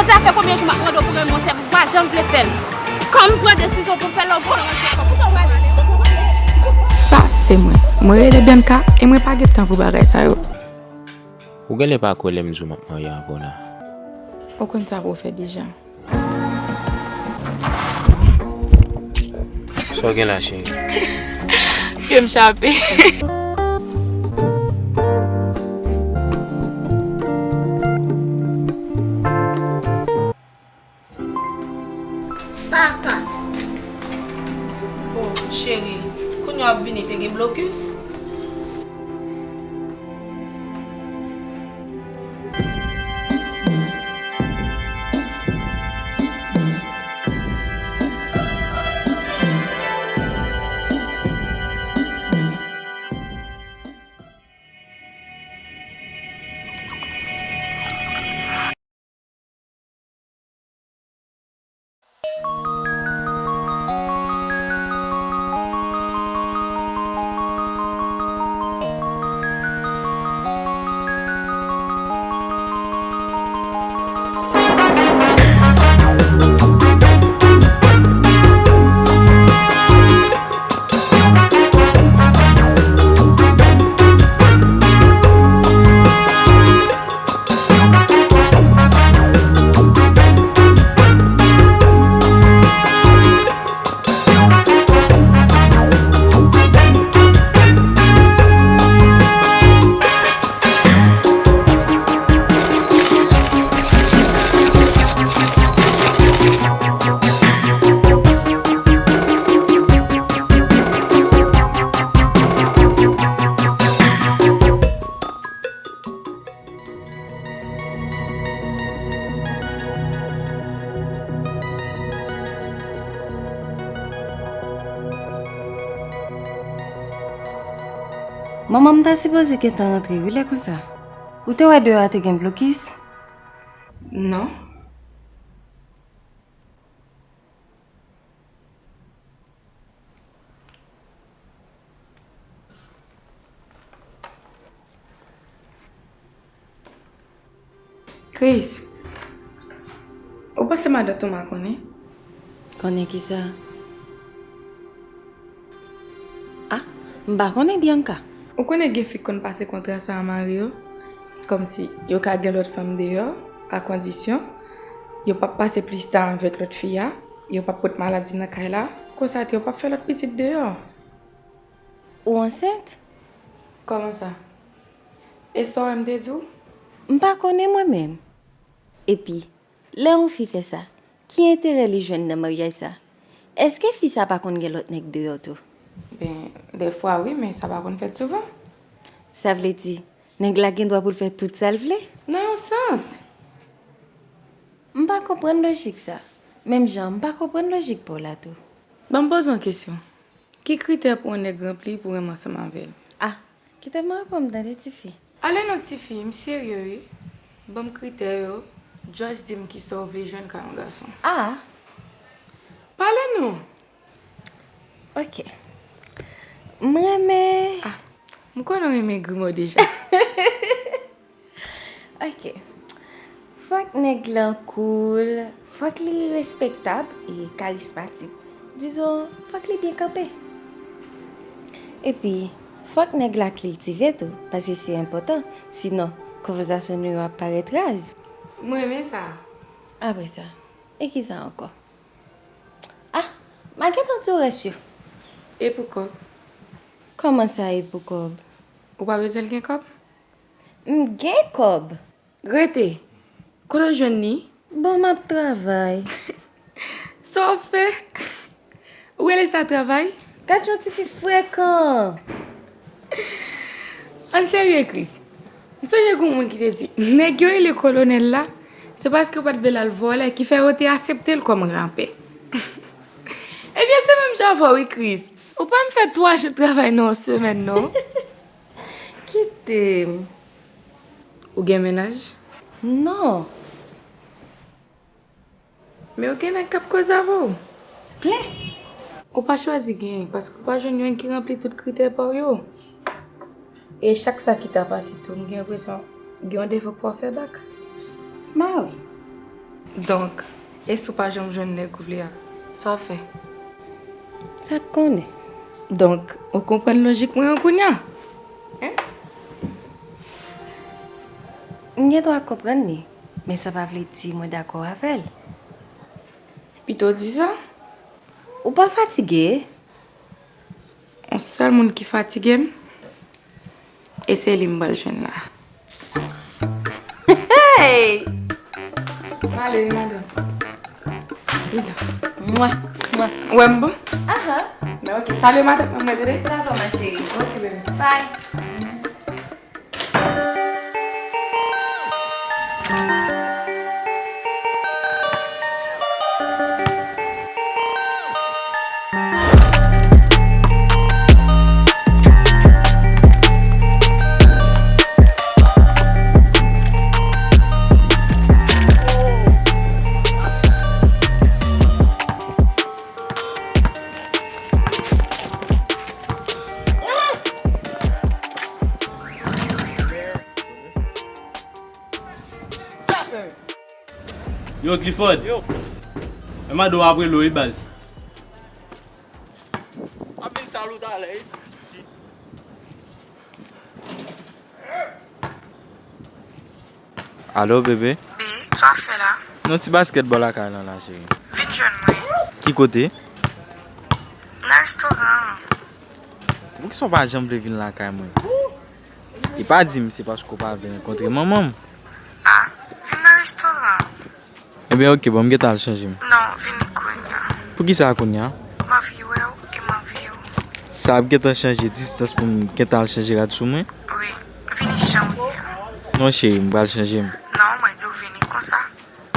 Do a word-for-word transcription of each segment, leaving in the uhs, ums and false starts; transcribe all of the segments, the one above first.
Sa fè konbyen jou m ap mande w pou renmen w, se ou pa janm vle fè l. Kòm m pran desizyon pou m fè l, ou pran l. Sa se mwen. Mwen rele Bianca e mwen pa gen tan pou bagay sa yo. Ou genlè pa kwè lè m di w m ap marye avè w la. Ou konn sa pou w fè deja. Sa w gen la, cheri? Pye m chape. Papa. Oh, cheri, kounye a w ap vini, te gen blokis? Manman m ta sipoze gentan rantre wi lè konsa. Ou te wè deyò a te gen blokis? Non. Chris, ou panse madan Toma konnen? Konnen kisa? Ah, m pa konnen Bianca. Ou konnen gen fi k konn pase kontra sa a mari yo? Kòmsi yo ka gen lòt fanm deyò, a kondisyon yo p ap pase plis tan avèk lòt fi a, yo p ap pot maladi nan kay la, konsa tou yo p ap fè lòt pitit deyò. Ou ansent? Kòman sa? E sa w wè m te di w? M pa konnen mwen menm. Epi, lè yon fi fè sa, ki enterè li jwenn nan maryaj sa? Èske fi sa pa konn gen lòt nèg deyò tou? Ben, dèfwa wi, men sa pa konn fèt souvan. Sa vle di, nèg la gen dwa pou l fè tout sa l vle? Nan yon sans. M pa konprann lojik sa. Menm jan, m pa konprann lojik pa w la tou. Ban m poze w yon kesyon. Ki kritè pou yon nèg ranpli pou w renmen ansanm avè l? Ah, kite m reponn tande tifi. Ale non tifi, m serye wi. Ban m kritè yo, just di m kisa w vle jwenn kay yon gason. Ah! Pale non! Ok. M renmen. Ah, m konnen w renmen grimo deja. Ok. Fòk nèg lan cool, fòk li respektab e karismatik. Dizon, fòk li byen kanpe. Epi, fòk nèg la kiltive tou, paske se enpòtan, sinon, konvèsasyon nou yo ap parèt raz. M renmen sa. Apre sa, e kisa ankò? Ah, m a gentan di w rès yo. E pou kòb? Kòman sa, e pou kòb? Ou pa bezwen l gen kòb? M gen kòb. Rete! Kote w jwenn li? Bon, m ap travay. Sa w ap fè? Ou rele sa travay? Gad yon tifi frekan! Ann serye, Chris. M sonje gen yon moun ki te di, nèg yo rele kolonèl la, se paske yo pa t vle l al vòlè ki fè yo te aksepte l kòm rapè. Ebyen, se menm jan avè w, wi, Chris. Ou pa m fè twa jou travay nan yon semèn, non. Kite m. Ou gen mennaj? Non. Men ou gen nèg k ap koze avè w? Plen. Ou pa chwazi genyen, paske ou pa jwenn youn ki ranpli tout kritè pa w yo. E chak sa ki ta pase tou, m gen enpresyon gen yon defo k fè w fè bak. Mari. Donk, e si w pa janm jwenn nèg ou vle a, sa w ap fè? Sa k konnen? Donk, ou konprann lojik mwen an kounye a? Hein? M gen dwa konprann li, men sa pa vle di mwen dakò avè l. Pito di sa. Ou pa fatige? Yon sèl moun ki fatige m, e se li m pral jwenn la. Hey! M ale wi, madanm. Bizou. Mwa, mwa. Ou wè m bon? Aha. Ben, ok. Salye matant mwen, tande? Dakò, ma chérie. Ok, baby. Bye. Yo, Clifford. Yo. E mande w ap rele w wi, baz. M ap vin sal ou talè, wi, ti piti. Alo, bebe. Bi, sa w ap fè la? Yon ti baskètbòl lakay lan la, cheri. Vin jwenn mwen. Ki kote? Nan restoran an. Poukisa w pa janm vle vin lakay mwen? E pa di m se paske w pa vle rankontre manman m. A, vin nan restoran an. Ebyen, ok, bon, m gentan al chanje m. Non, vini kounye a. Poukisa kounye a? M anvi wè w e m anvi w. Sa ap gentan chanje distans pou m gentan al chanje rad sou mwen? Wi, vini jan w ye a. Non, cheri, m pral chanje m. Non, mwen di w vini konsa.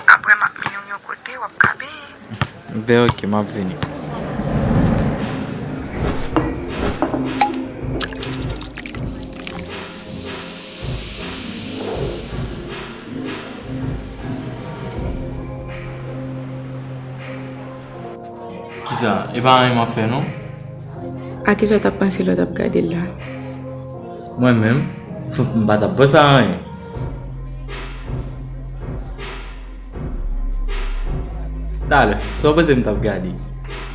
Apre m ap mennen w yon kote, w ap ka benyen. Ben, ok, m ap vini. Kisa? E pa anyen m ap fè, non. A kisa w t ap panse lè w t ap gade l la? Mwen menm, m pa t ap panse a anyen. Talè, sa w panse m t ap gade?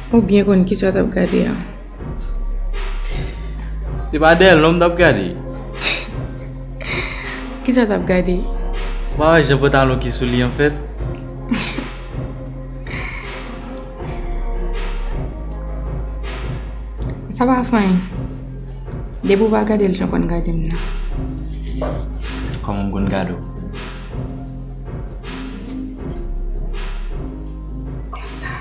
Ou byen konn kisa w t ap gade a. Se pa dèyè l non m t ap gade. Kisa w t ap gade? Ou pa wè jan pantalon ki sou li an fèt? Sa pa fè anyen. Depi w pa gade l jan w konn gade m nan. Kòman m konn gade w? Konsa.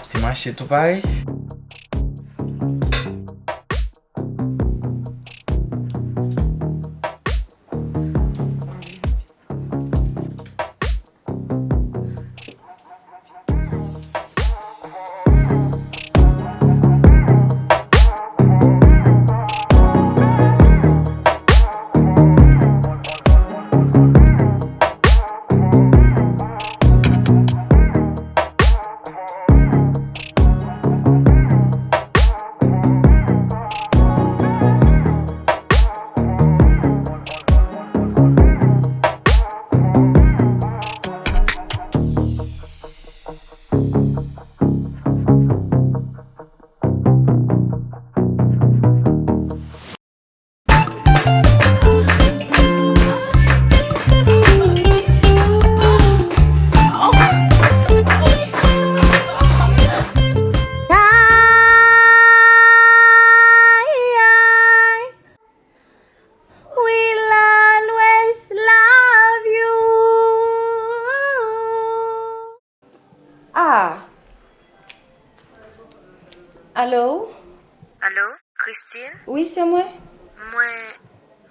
Te mache tou parèy. Ah! Alo? Alo, Christine? Wi, se mwen. Mwen,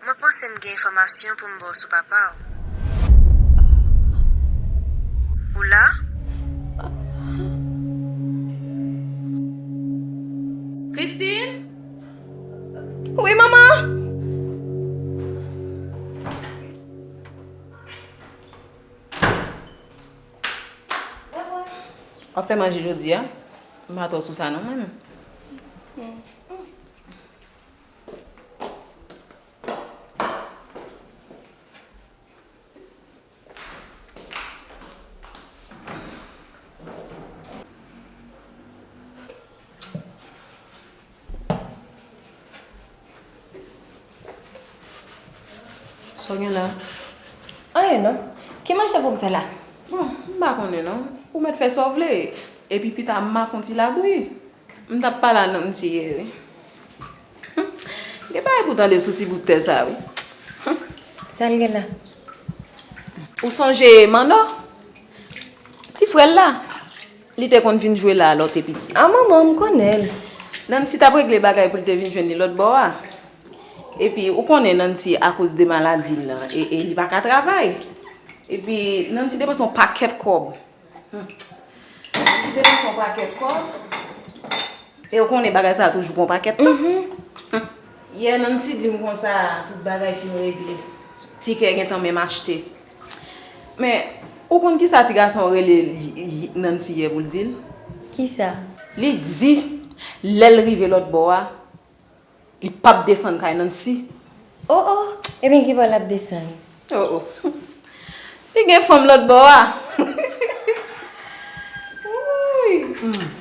mwen panse m gen enfòmasyon pou m ba w sou papa w. Ou la? Christine? Wi, manman! W ap fè manje jodi a? M pa twò sou sa non, mwen menm. Sa w gen la? Anyen non. Ki manje pou m fè la? Bon, m pa konnen non. Ou mèt fè sa w vle. Epi pita m a fè yon ti labouyi. M t ap pale a Nancy yè wi. Gen bagay pou tande sou ti bout tè sa wi. Sa l gen la? Ou sonje Manno? Ti frè l la. Li te konn vin jwe la lè w te piti. A manman, m konnen l. Nancy t ap regle bagay pou l te vin jwenn li lòt bò a. Epi, ou konnen Nancy akoz de maladi l lan, e, e li pa ka travay. Epi, Nancy depanse yon pakèt kòb. Hmm. Nancy depanse yon pakèt kòb. E ou konnen bagay sa a toujou pran pakèt tan. Mhm. Hmm. Yè, Nancy di m konsa, tout bagay fin regle. Tikè gentan menm achte. Men, ou konn kisa ti gason rele li, li, Nancy yè pou l di l? Kisa? Li di, lè l rive lòt bò a, li p ap desann kay Nancy. Oh, oh, ebyen ki bò l ap desann? Oh, oh. Li gen fanm lòt bò a. Wouy. Hmm.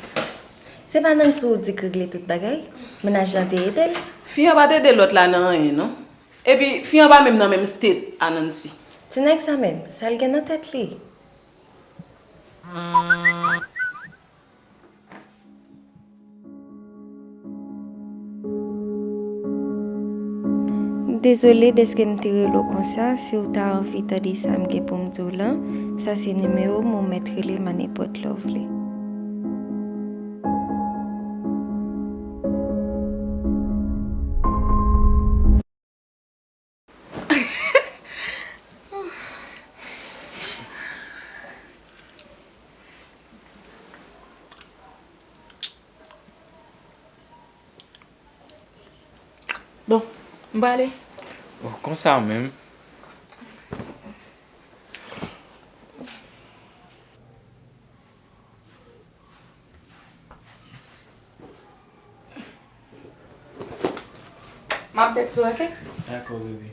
Se pa Nancy ou di k regle tout bagay? Mennaj lan te ede l? Fi an pa t ede lòt la nan anyen, non. Epi, fi an pa menm nan menm state a Nancy. Ti nèg sa menm, sa l gen nan tèt li? Dezole dèske m te rele w konsa, si w ta anvi tande sa m gen pou m di w lan, sa se nimewo m, ou mèt rele m a nenpòt lè w vle. Bon, m prale. Oh, konsa menm. M ap tèks ou, oke? Dakò, bebe.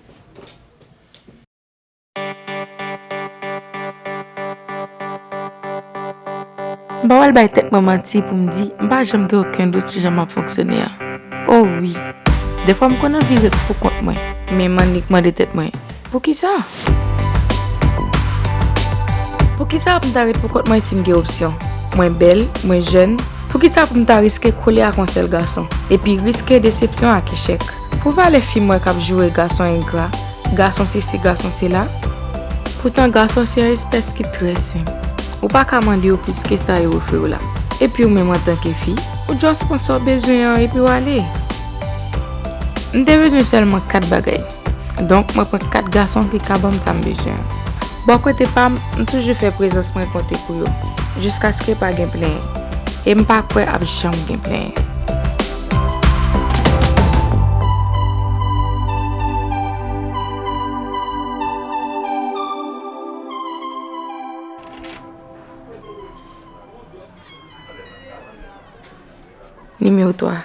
M pa pral bay tèt mwen manti pou m di m pa janm gen okenn dout sou jan m ap fonksyone a. O wi, dèfwa m konn anvi ret poukont mwen, men m annik mande tèt mwen, poukisa? Poukisa pou m ta ret poukont mwen si m gen opsyon? Mwen bèl, mwen jèn, poukisa pou m ta riske kole ak yon sèl gason, epi riske desepsyon ak echèk? Pou valè fi m wè k ap joure gason engra, gason sesi, gason sela. Poutan gason se yon espès ki trè senp. Ou pa ka mande yo plis ke sa yo ofri w la. Epi ou menm antanke fi, ou just pran sa w bezwen an epi w ale. M te bezwen sèlman kat bagay. Donk, mwen pran kat gason ki ka ban m sa m bezwen an. Bò kote pa m, m toujou fè prezans mwen konte pou yo, jiskaske pa gen plenyen. E m pa kwè ap janm gen plenyen. Nimewo twa,